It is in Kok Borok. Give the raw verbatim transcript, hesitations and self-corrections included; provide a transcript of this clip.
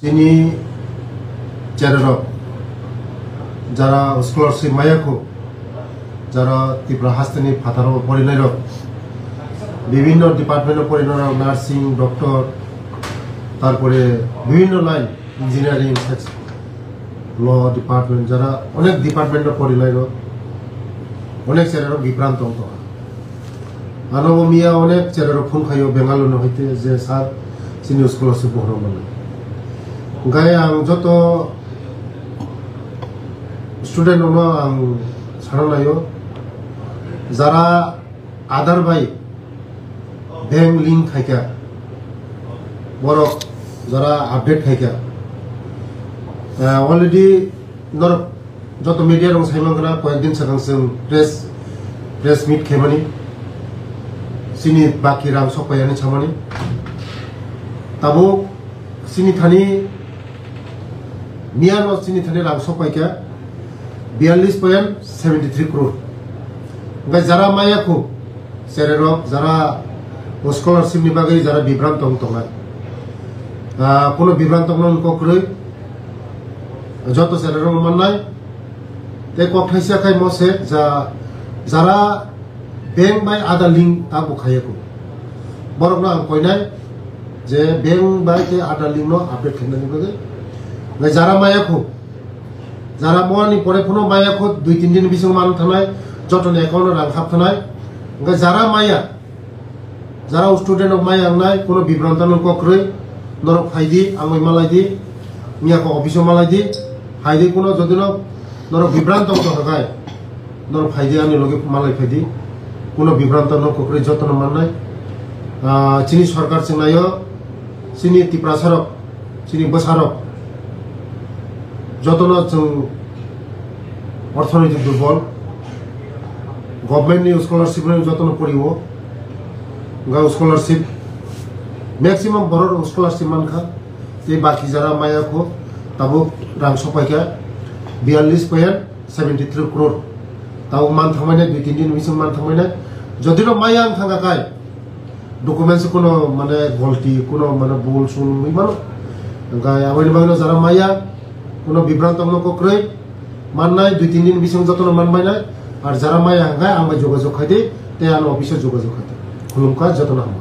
Chini chererok jara scholarship mayakho, jara Tripura hasteni phataro porinairok, bibhinno department o porinairok, nursing, doctor, tarpore bibhinno line, engineering, sex, law department, jara onek department o porinairok, onek chererok bibranto wng tongo. Ano bo miya onek chererok phone khaio Bengaluru no hoite je, "Sir, chini scholarship bohrok manwi." Hwnkhe ang joto student rokno ang sana naio, jara Aadhaar bai bank link khaikha, borok jara update khaikha, eh, already norok joto media rok sai mankha, koyek din swkang chwng press, press meet khaimani, chini baki rang sok paiyani samani. Tabuk chini thani, miyano chini thani rang sok paikha biyallis point seventy three crore. Hwnkhe jara maya khu, chererok jara o scholarship ni bagwi jara bibranto wng tongnai. Ah, kuno bibranto wngna wng kok kwrwi, joto chererok mannai. Tei kok thaisa khai mo se ja, jara bank bai Aadhaar link ta bo khaiya khu. Borokno ang koinai je bank bai tei Aadhaar link no update khainani bagwi. Hwnkhe jara maya khu, jara moni pore phano maya khu, dui tin din bisingo man thanai, jotoni account o rang hap thanai. Hwnkhe jara maya, jara student rok maya wngnai, kuno bibranto no kok kwrwi, norok phai di, ang bai malai di, miya kok office o malai di, phai di, kuno jodi no norok bibranto wng tongkha khai, norok phai di, ani logi malai phai di, kuno bibranto no kok kwrwi joto no mannai. Ah, chini sorkar chwng naio, chini Tiprasa rok, chini bwsarok jotono chwng orthonoitik durbol, government ni scholarship rok jotono poriwo, ga scholarship, maximum borok rok scholarship mankha, tei baki jara maya kho tabuk rang sopaikha biyallis point seventy three crore, tabuk man thangmani dui tin din bising man thangmani, jodi no maya wng thangkha kai, documents kuno mane golti, kuno mane bul sul wngwi mano. Hwnkhe aboni bagwino jara maya, kuno bibranto wngno kwrwi mannai, dui tin din bising jotono manbainai. Ar jara maya hwnkhe ang bai jogajog khai di, tei ano office o jogajog khai di. Khulumkha jotono hambai.